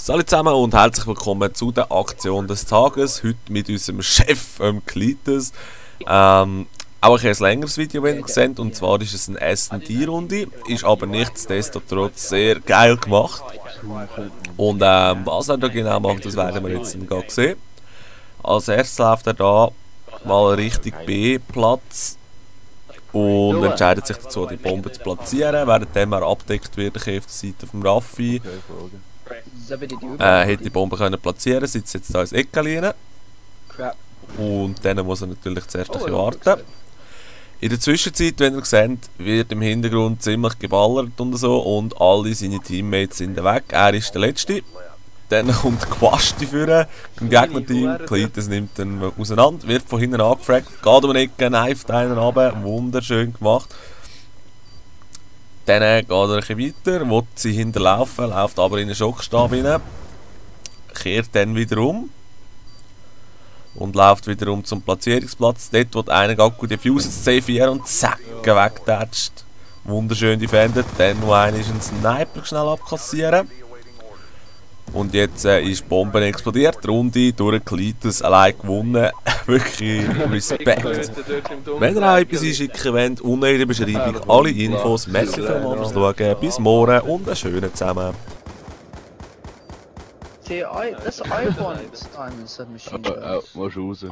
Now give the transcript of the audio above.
Hallo zusammen und herzlich willkommen zu der Aktion des Tages. Heute mit unserem Chef, Klitus. Auch ein längeres Video, wenn ihr seht. Und zwar ist es eine S&D-Runde. Ist aber nichtsdestotrotz sehr geil gemacht. Und was er da genau macht, das werden wir jetzt gerade sehen. Als erstes läuft er da mal Richtung B-Platz. Und entscheidet sich dazu, die Bombe zu platzieren, während er abdeckt wird auf der Seite vom Raffi. Hätte die Bombe können platzieren, sitzt jetzt hier ins Ecke. Und dann muss er natürlich zuerst ein bisschen warten. In der Zwischenzeit, wenn ihr seht, wird im Hintergrund ziemlich geballert und so und alle seine Teammates sind weg. Er ist der Letzte. Dann kommt Quasti führen im Gegnerteam. Klitus nimmt ihn auseinander, wird von hinten angefragt, geht um eine Ecke, kneift einen runter, wunderschön gemacht. Dann geht er ein bisschen weiter, will sie hinterlaufen, läuft aber in den Schockstab rein, kehrt dann wieder um und läuft wieder um zum Platzierungsplatz. Dort wird einer gut diffusen, C4 und zack, wegtatscht. Wunderschön defended, dann noch einen Sniper schnell abkassieren. Und jetzt ist die Bombe explodiert, die Runde durch Klitus allein gewonnen. Wirklich Respekt. Wenn ihr auch etwas einschicken wollt, unten in der Beschreibung alle Infos. Merci vielmals fürs Schauen, bis morgen und einen schönen zusammen. See, that's I want Diamond Submachine Guns. Musst raus.